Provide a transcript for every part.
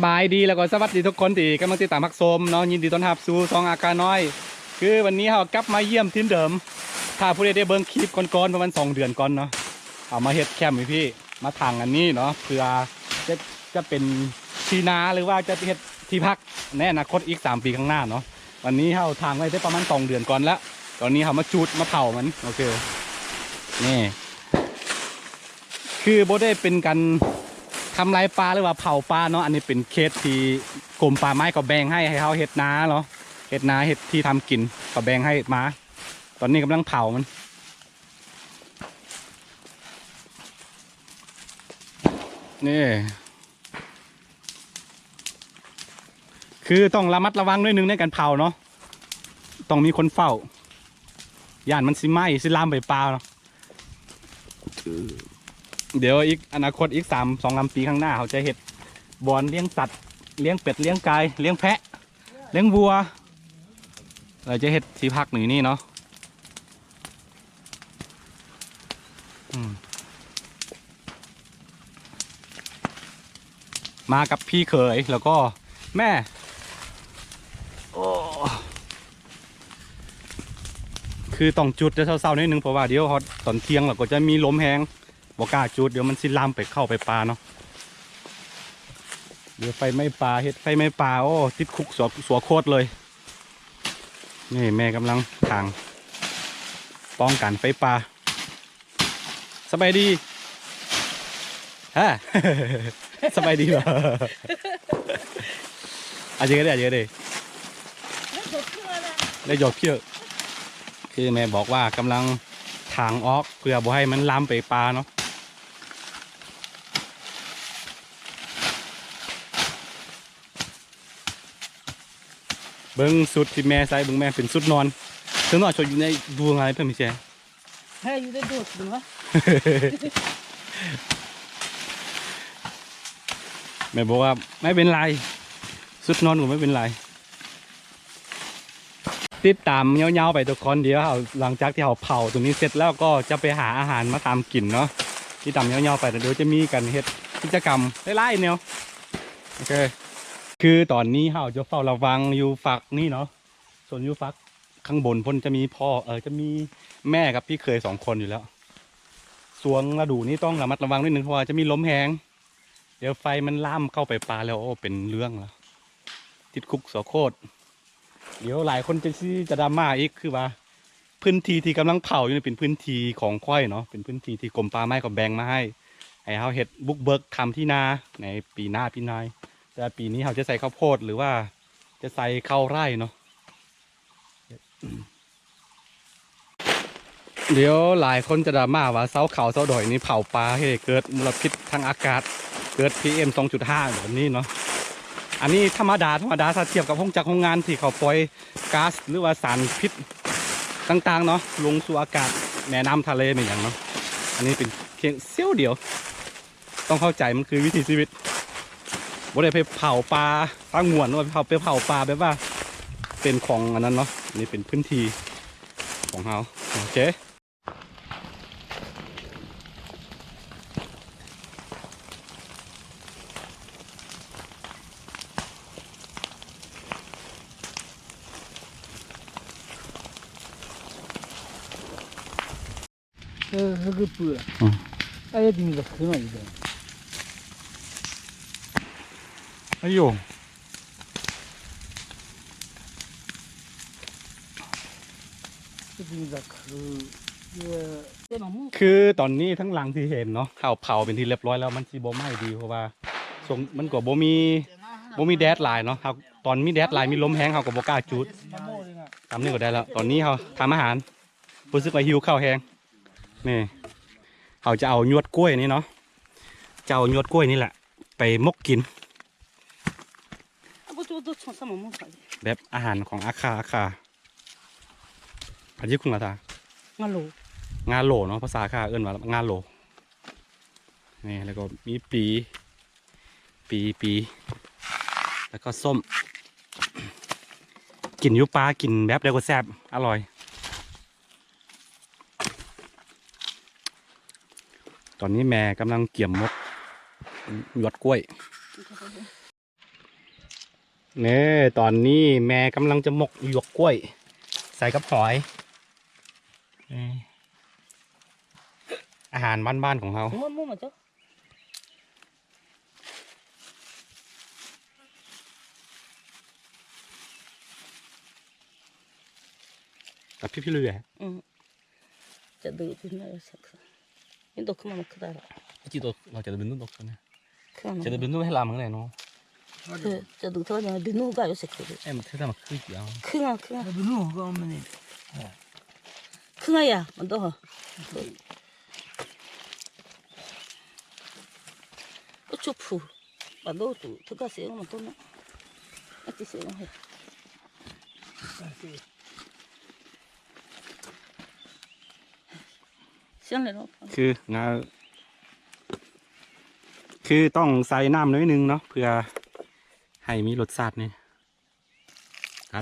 ບາຍດີ ແລ້ວກໍສະຫວັດດີທຸກຄົນທີ່ກຳລັງຕິດຕາມຮັບຊົມເນາະ, ຍິນດີຕ້ອນຮັບສູ່ຊ່ອງອາການ້ອຍ. ຄືວັນນີ້ເຮົາກັບມາຢ້ຽມຖິ່ນເດີມ, ຖ້າຜູ້ໃດໄດ້ເບິ່ງຄລິບກ່ອນໆ ປະມານສອງເດືອນກ່ອນເນາະ, ເຮົາມາເຮັດແຄມຢູ່ພີ້ ມາຖາງອັນນີ້ເນາະ ເພື່ອຈະ ຈະເປັນທີ່ນາ ຫຼືວ່າຈະເຮັດທີ່ພັກໃນອະນາຄົດອີກສາມປີຂ້າງໜ້າເນາະ. ວັນນີ້ເຮົາຖາງໄວ້ໄດ້ປະມານສອງເດືອນກ່ອນລະ, ຕອນນີ້ເຮົາມາຈູດມາເຜົາມັນ. ໂອເຄ ນີ້ ຄືບໍ່ໄດ້ເປັນການທຳລາຍປ່າ ຫຼືວ່າເຜົາປ່າເນາະ, ອັນນີ້ເປັນເຂດທີ່ກົມປ່າໄມ້ເຂົາແບ່ງໃຫ້ ໃຫ້ເຮົາເຮັດນາເນາະ, ເຮັດນາ ເຮັດທີ່ທຳກິນ ເຂົາແບ່ງໃຫ້ມາ. ຕອນນີ້ກຳລັງເຜົາມັນ ນີ້ ຄືຕ້ອງລະມັດລະວັງໜ້ອຍໜຶ່ງໃນການເຜົາເນາະ, ຕ້ອງມີຄົນເຝົ້າ ຢ້ານມັນຊິໄໝ້ ຊິລາມໄປປ່າເນາະ. ດຽວອີກອະນາຄົດອີກສາມ ສອງສາມປີຂ້າງໜ້າ ເຮົາຈະເຮັດບ່ອນລ້ຽງສັດ, ລ້ຽງເປັດ, ລ້ຽງໄກ່, ລ້ຽງແພະ, ລ້ຽງວັວ, ແລ້ວຈະເຮັດທີ່ພັກຢູ່ນີ້ເນາະ. ອືມ ມາກັບພີ່ເຂີຍ ແລ້ວກໍແມ່ ໂອ້ ຄືຕ້ອງຈູດແຕ່ເຊົ້າໆໜ້ອຍໜຶ່ງ ເພາະວ່າດຽວຮອດຕອນທ່ຽງແລ້ວກໍຈະມີລົມແຮງ ບໍ່ກ້າຈູດ ດຽວມັນຊິລາມໄປເຂົ້າໄປປ່າເນາະ. ດຽວໄຟໄໝ້ປ່າ ເຮັດໄຟໄໝ້ປ່າ ໂອ້ ຕິດຄຸກ ສົວ ສົວໂຄດເລີຍ. ນີ້ແມ່ກຳລັງຖາງປ້ອງກັນໄຟປ່າ. ສະບາຍດີ ຮະ ສະບາຍດີບໍ່? ອາເຈກະເດ ອາເຈກະເດ ແລ້ວຢອກພຽວ ຄືແມ່ບອກວ່າກຳລັງຖາງອອກ ເພື່ອບໍ່ໃຫ້ມັນລາມໄປປ່າເນາະ. ເບິ່ງຊຸດທີ່ແມ່ໃສ່ ເບິ່ງແມ່ເປັນຊຸດນອນ ເຊິ່ງນອນຊົດຢູ່ໃນດູງາຍເພິ່ນມີແຊ ແທ້ຢູ່ໄດ້ໂດດຂຶ້ນວະ ແມ່ບອກວ່າ ໄມ່ເປັນໄລ ຊຸດນອນກໍໄມ່ເປັນໄລ. ຕິດຕາມຍາວໆໄປທຸກຄົນ. ດຽວເຮົາ ຫຼັງຈາກທີ່ເຮົາເຜົາຕົວນີ້ເສັດແລ້ວ ກໍຈະໄປຫາອາຫານມາຕາມກິນເນາະ. ຕິດຕາມຍາວໆໄປ ດຽວຈະມີການເຮັດກິດຈະກຳຫຼາຍໆແນວ. ໂອເຄ ຄືຕອນນີ້ເຮົາຈະເຝົ້າລະວັງຢູ່ຝັກນີ້ເນາະ, ສ່ວນຢູ່ຝັກຂ້າງບົນພຸ້ນຈະມີພໍ່ ເອີ ຈະມີແມ່ກັບພີ່ເຂີຍສອງຄົນຢູ່ແລ້ວ. ຊ່ວງລະດູນີ້ຕ້ອງລະມັດລະວັງນິດໜຶ່ງ ເພາະວ່າຈະມີລົມແຮງ. ດຽວໄຟມັນລາມເຂົ້າໄປປ່າແລ້ວ ໂອ້ ເປັນເລື່ອງລະ ຕິດຄຸກສອກໂຄດ. ດຽວຫຼາຍຄົນຈະ ຊິ ຈະດຣາມາອີກ ຄືວ່າພື້ນທີ່ທີ່ກຳລັງເຜົາຢູ່ນີ້ເປັນພື້ນທີ່ຂອງຂ້ອຍເນາະ, ເປັນພື້ນທີ່ທີ່ກົມປ່າໄມ້ເຂົາແບ່ງມາໃຫ້ ໃຫ້ເຮົາເຮັດບຸກເບີກທຳທີ່ນາໃນປີໜ້າປີໃໝ່. ແຕ່ປີນີ້ເຮົາຈະໃສ່ເຂົ້າໂພດ ຫຼືວ່າຈະໃສ່ເຂົ້າໄຮ່ເນາະ. ດຽວຫຼາຍຄົນຈະດຣາມາວ່າຊາວເຂົາຊາວດອຍນີ້ເຜົາປ່າ ເຮັດໃຫ້ເກີດມົນລະພິດທາງອາກາດ ເກີດ ພີເອັມ ສອງຈຸດຫ້າ ແບບນີ້ເນາະ. ອັນນີ້ທຳມະດາ ທຳມະດາ ຖ້າທຽບກັບໂຮງຈັກໂຮງງານທີ່ເຂົາປ່ອຍກາສ ຫຼືວ່າສານພິດຕ່າງໆເນາະ ລົງສູ່ອາກາດ ແມ່ນ້ຳທະເລແມ່ນຫຍັງເນາະ. ອັນນີ້ເປັນພຽງສ່ຽວດຽວ. ຕ້ອງເຂົ້າໃຈ ມັນຄືວິຖີຊີວິດ. ບໍ່ໄດ້ໄປເຜົາປ່າສະຫງວນ ຫຼືວ່າເຜົາ ໄປເຜົາປ່າແບບວ່າເປັນຂອງອັນນັ້ນເນາະ. ນີ້ເປັນພື້ນທີ່ຂອງເຮົາ. ໂອເຄ. ອາໂຍ ຄືຕອນນີ້ທັງຫຼັງທີ່ເຫັນເນາະ ເຮົາເຜົາເປັນທີ່ລຽບຮ້ອຍແລ້ວ ມັນຊິບໍ່ໄໝ້ດີ ເພາະວ່າຊ່ວງ ມັນກໍບໍ່ມີ ບໍ່ມີແດດຫຼາຍເນາະ. ເຮົາ ຕອນມີແດດຫຼາຍ ມີລົມແຮງ ເຮົາກໍບໍ່ກ້າຈູດ. ຕາມນີ້ກໍໄດ້ແລ້ວ. ຕອນນີ້ເຮົາທຳອາຫານ ຮູ້ສຶກວ່າຫິວເຂົ້າແຮງ. ນີ້ ເຮົາຈະເອົາຍວດກ້ວຍນີ້ເນາະ ຈະເອົາຍວດກ້ວຍນີ້ແຫຼະໄປໝົກກິນ ແບບອາຫານຂອງອາຄາ ອາຄາ ອາຈິຄຸງລາທາ ງາໂຫຼ ງາໂຫຼເນາະ ພາສາອາຄາເອີ້ນວ່າງາໂຫຼ. ນີ້ ແລ້ວກໍມີປີ ປີ ປີ ແລ້ວກໍສົ້ມ ກິນຢູ່ປ່າ ກິນແບບໃດກໍແຊບ ອະລ່ອຍ. ຕອນນີ້ແມ່ກຳລັງກຽມໝົກ ຍວດກ້ວຍ. ນີ້ ຕອນນີ້ແມ່ກຳລັງຈະໝົກຫຍວກກ້ວຍ ໃສ່ກັບຫອຍ ນີ້ ອາຫານບ້ານໆຂອງເຮົາ. Tapi pilih ya. Hmm. Cak dulu tu nak rasa ke. Ini tu kemana kita lah. Cik tu lah cak dulu tu kan. Kemana? Cak dulu tu lah lama kan no. Ke, cak dulu tu lah dulu gak ya sekali. Em, kita mah klik ya. Kena, kena. Dulu kau mana? Kena ya, mantu ha. Ucupu. Ba do tu, tu ka se ma to na. Ati se ma he. ເຊື່ອງເລີຍເນາະ ຄືງາ ຄືຕ້ອງໃສ່ນ້ຳໜ້ອຍໜຶ່ງເນາະ ເພື່ອໃຫ້ມີລົດຊາດນີ້.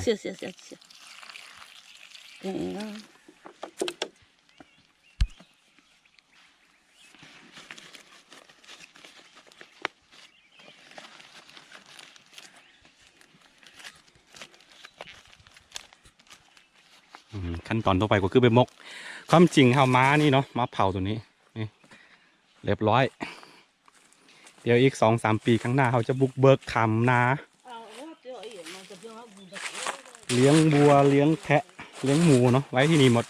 ເຊື່ອ ເຊື່ອ ເຊື່ອ ເຊື່ອ. ອືມ ຂັ້ນຕອນຕໍ່ໄປກໍຄືໄປໝົກ. ຄວາມຈິງເຮົາມານີ້ເນາະ ມາເຜົາໂຕນີ້ ນີ້ ລຽບຮ້ອຍ. ດຽວອີກສອງສາມປີຂ້າງໜ້າ ເຮົາຈະບຸກເບີກທຳນາ ລ້ຽງບົວ ລ້ຽງແພະ ລ້ຽງໝູເນາະ ໄວ້ທີ່ນີ້ໝົດ.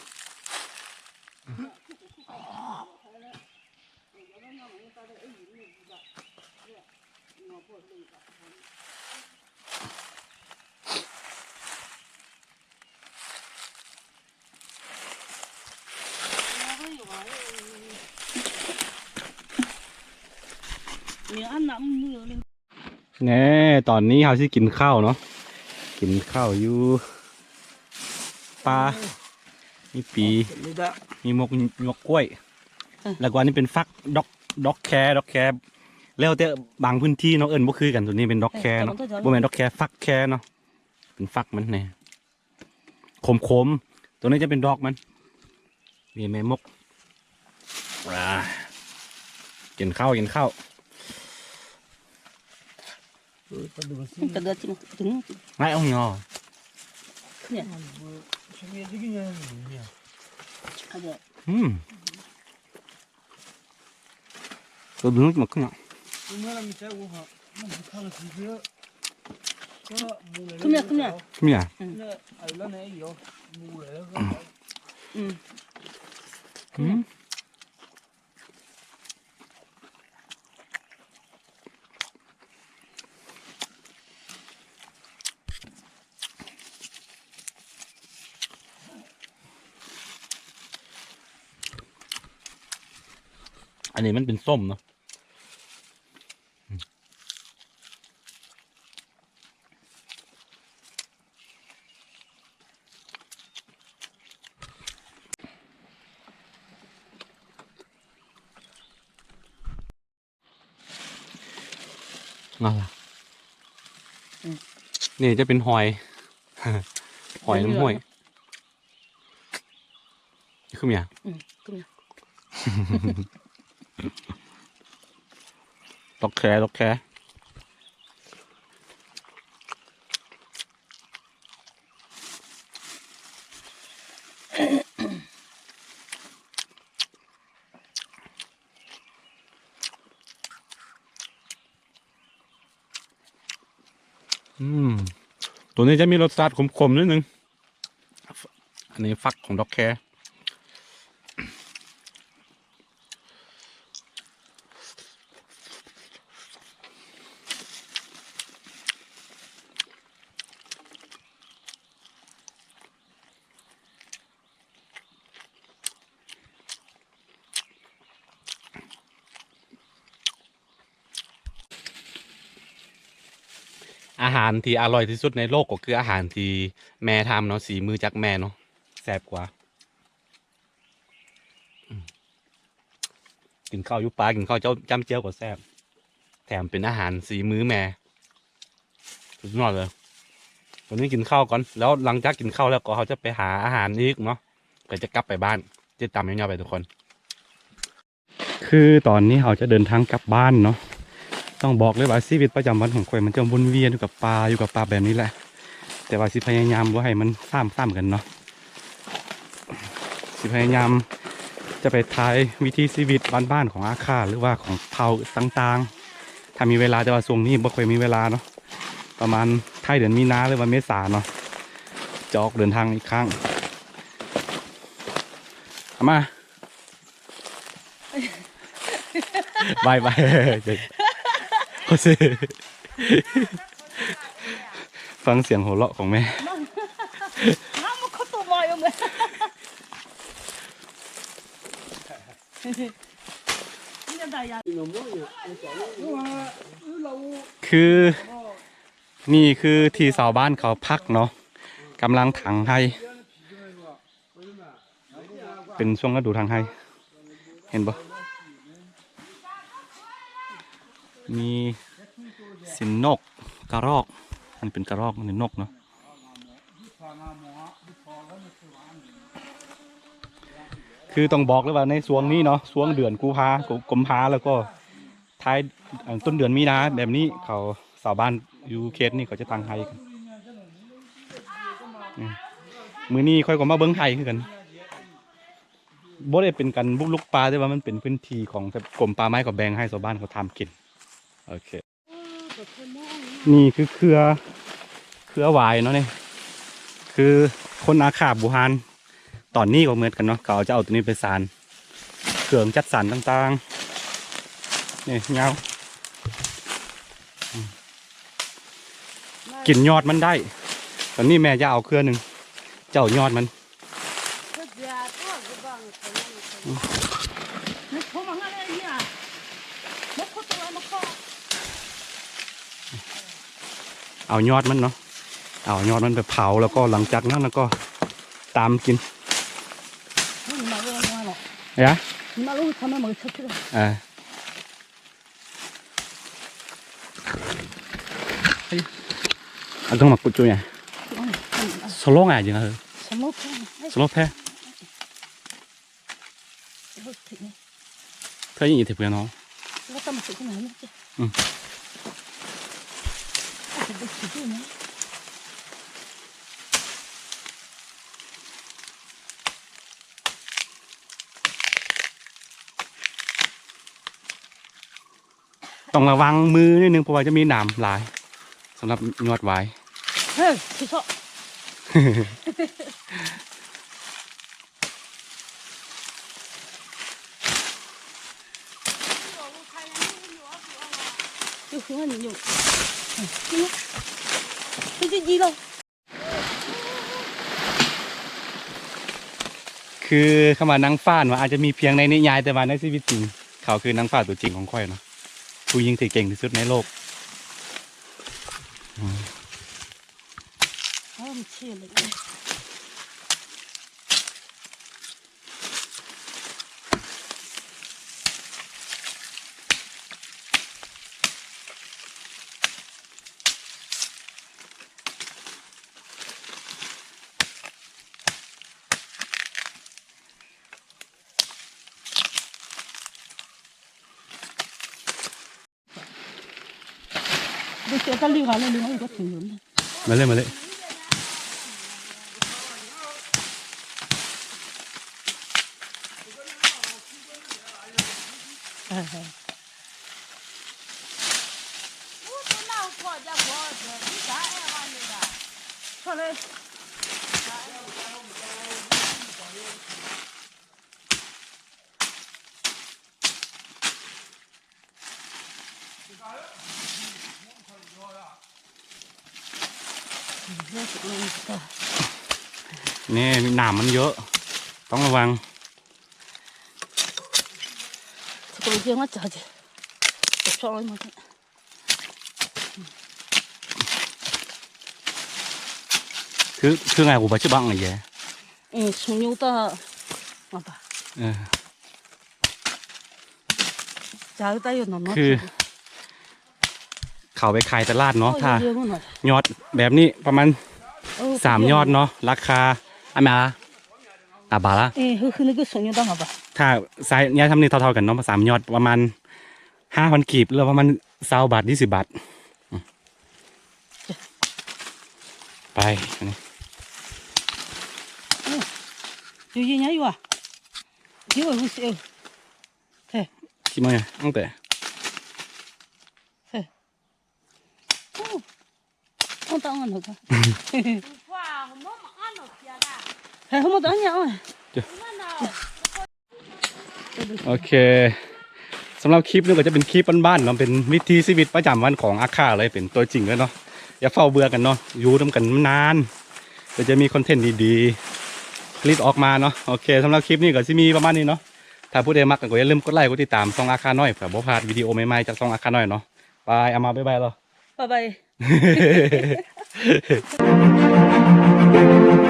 ແນ່ ຕອນນີ້ເຮົາຊິກິນເຂົ້າເນາະ ກິນເຂົ້າຢູ່ປ່າ ມີປີ ມີໝົກ ໝົກກ້ວຍ ແລ້ວກໍອັນນີ້ເປັນຝັກດອກ ດອກແຄ ດອກແຄ ແລ້ວແຕ່ບາງພື້ນທີ່ເນາະ ເອີ້ນບໍ່ຄືກັນ. ໂຕນີ້ເປັນດອກແຄເນາະ ບໍ່ແມ່ນດອກແຄ ຝັກແຄເນາະ ເປັນຝັກມັນນີ້ ຂົມໆ. ໂຕນີ້ຈະເປັນດອກມັນ ນີ້ແມ່ໝົກ. ອາ ກິນເຂົ້າ ກິນເຂົ້າ. ກະເດືອດຈິງ ໄດ້ເອົາຫຍໍ ອືມ. ອັນນີ້ມັນເປັນສົ້ມເນາະ. ນັ້ນລະ ອືມ ນີ້ຈະເປັນຫອຍ ຫອຍນ້ຳຫ້ວຍ. ຄືເມຍ ອືມ ຄືເມຍ ດອກແຄ ດອກແຄ. ອືມ ໂຕນີ້ຈະມີລົດຊາດຂົມໆ ໜ້ອຍໜຶ່ງ. ອັນນີ້ຝັກຂອງດອກແຄ. ອາຫານທີ່ອະລ່ອຍທີ່ສຸດໃນໂລກກໍຄືອາຫານທີ່ແມ່ທຳເນາະ, ສີມືຈາກແມ່ເນາະ ແຊບກວ່າ. ອືມ ກິນເຂົ້າຢູ່ປ່າ ກິນເຂົ້າເຈົ້າຈ້ຳແຈ່ວກໍແຊບ ແຖມເປັນອາຫານສີມືແມ່ ສຸດຍອດເລີຍ. ຕອນນີ້ກິນເຂົ້າກ່ອນ ແລ້ວຫຼັງຈາກກິນເຂົ້າແລ້ວກໍເຮົາຈະໄປຫາອາຫານອີກເນາະ ກໍຈະກັບໄປບ້ານ. ຕິດຕາມຍາວໆໄປທຸກຄົນ. ຄືຕອນນີ້ເຮົາຈະເດີນທາງກັບບ້ານເນາະ ຕ້ອງບອກເລີຍວ່າຊີວິດປະຈຳວັນຂອງຂ້ອຍມັນຈະວົນວຽນຢູ່ກັບປ່າ ຢູ່ກັບປ່າແບບນີ້ແຫຼະ, ແຕ່ວ່າຊິພະຍາຍາມບໍ່ໃຫ້ມັນຊ້ຳໆກັນເນາະ. ຊິພະຍາຍາມຈະໄປຖ່າຍວິຖີຊີວິດບ້ານໆຂອງອາຂ່າ ຫຼືວ່າຂອງເຜົ່າຕ່າງໆ ຖ້າມີເວລາ, ແຕ່ວ່າຊ່ວງນີ້ບໍ່ຄ່ອຍມີເວລາເນາະ. ປະມານທ້າຍເດືອນມີນາ ຫຼືວ່າເມສາເນາະ ຈະອອກເດີນທາງອີກຄັ້ງ. ເອົາມາ ບາຍບາຍ. ຟັງສຽງຫົວເລາະຂອງແມ່. ຄື ນີ້ຄືທີ່ຊາວບ້ານເຂົາພັກເນາະ, ກຳລັງຖາງໄຮ່. ເປັນຊ່ວງລະດູຖາງໄຮ່ ເຫັນບໍ່? ມີເສັນນົກ ກະຮອກ, ອັນນີ້ເປັນກະຮອກ ອັນນີ້ນົກເນາະ. ຄືຕ້ອງບອກເລີຍວ່າໃນຊ່ວງນີ້ເນາະ, ຊ່ວງເດືອນກຸມພາ ກຸມພາ ແລ້ວກໍທ້າຍ ອັນ ຕົ້ນເດືອນມີນາແບບນີ້ ເຂົາ ຊາວບ້ານຢູ່ເຂດນີ້ເຂົາຈະຖາງໄຮ່ກັນ. ອືມ ມື້ນີ້ຂ້ອຍກໍມາເບິ່ງໄຮ່ຄືກັນ. ບໍ່ໄດ້ເປັນການບຸກລຸກປ່າ, ແຕ່ວ່າມັນເປັນພື້ນທີ່ຂອງ ແບບ ກົມປ່າໄມ້ເຂົາແບ່ງໃຫ້ຊາວບ້ານເຂົາທຳກິນ. ໂອເຄ. ນີ້ຄືເຄືອ ເຄືອຫວາຍເນາະນີ້. ຄືຄົນອາຂ່າບູຮານຕອນນີ້ກໍເໝືອນກັນເນາະ, ເຂົາຈະເອົາໂຕນີ້ໄປສານ ເຄື່ອງຈັກສານຕ່າງໆ. ນີ້ຍາວ ອືມ ກິນຍອດມັນໄດ້. ຕອນນີ້ແມ່ຈະເອົາເຄືອໜຶ່ງ ເຈົ້າຍອດມັນ. ເອົາຍອດມັນເນາະ, ເອົາຍອດມັນໄປເຜົາ ແລ້ວກໍຫຼັງຈາກນັ້ນ ແລ້ວກໍຕຳກິນ. ເອີ 아, 그거 막 꽂죠, 야. 설렁아야지, 나. 설렁 해. 설렁 해. 이거 어떻게 해? 다 이게 대표야, 너. 이거 다 먹고 그냥 해 먹지. 응. 아, 근데 기분이. ຕ້ອງລະວັງມືນິດໜຶ່ງ ເພາະວ່າຈະມີໜາມຫຼາຍສຳລັບຍອດຫວາຍ. ເຮີ້ຍ ຄືຄຳວ່ານາງຟ້າເນາະ ອາດຈະມີພຽງໃນນິຍາຍ, ແຕ່ວ່າໃນຊີວິດຈິງ ເຂົາຄືນາງຟ້າຕົວຈິງຂອງຂ້ອຍເນາະ, ຜູ້ຍິງທີ່ເກັ່ງທີ່ສຸດໃນໂລກ. ອືມ ມາເລີຍ ມາເລີຍ. ນີ້ໜາມມັນເຍອະ ຕ້ອງລະວັງ. ເຂົາໄປຂາຍຕະຫຼາດເນາະ ຖ້າຍອດແບບນີ້ປະມານສາມຍອດເນາະ ລາຄາ ອາມາ ອາບາລາ ຖ້າໃຊ້ຍາຍທຳນີ້ເທົ່າໆກັນເນາະ ສາມຍອດປະມານຫ້າພັນກີບ ຫຼືປະມານ ຊາວບາດ ຊາວບາດ ອືມ ໄປ ອັນນີ້ ເອີ ຢູ່ໃຫຍ່ຢູ່ຫວາ ຢູ່ຫວາ ເອີ ເອີ ຊິມາຫຍັງແຕ່ ເອີ ໂອ້ ໂອເຄ ສຳລັບຄລິບນີ້ກໍຈະເປັນຄລິບບ້ານໆເນາະ ເປັນວິຖີຊີວິດປະຈຳວັນຂອງອາຂ່າເລີຍ ເປັນຕົວຈິງເລີຍເນາະ. ຢ່າຟ້າວເບື່ອກັນເນາະ ຢູ່ນຳກັນນານ ກໍຈະມີຄອນເທັນດີໆຜະລິດອອກມາເນາະ. ໂອເຄ ສຳລັບຄລິບນີ້ກໍຊິມີປະມານນີ້ເນາະ. ຖ້າຜູ້ໃດມັກກໍຢ່າລືມກົດໄລກົດຕິດຕາມຊ່ອງອາຂ່ານ້ອຍ ເພື່ອບໍ່ພາດວິດີໂອໃໝ່ໆຈາກຊ່ອງອາຂ່ານ້ອຍເນາະ. ບາຍ ອາມາ ບາຍບາຍ ລະ ບາຍບາຍ.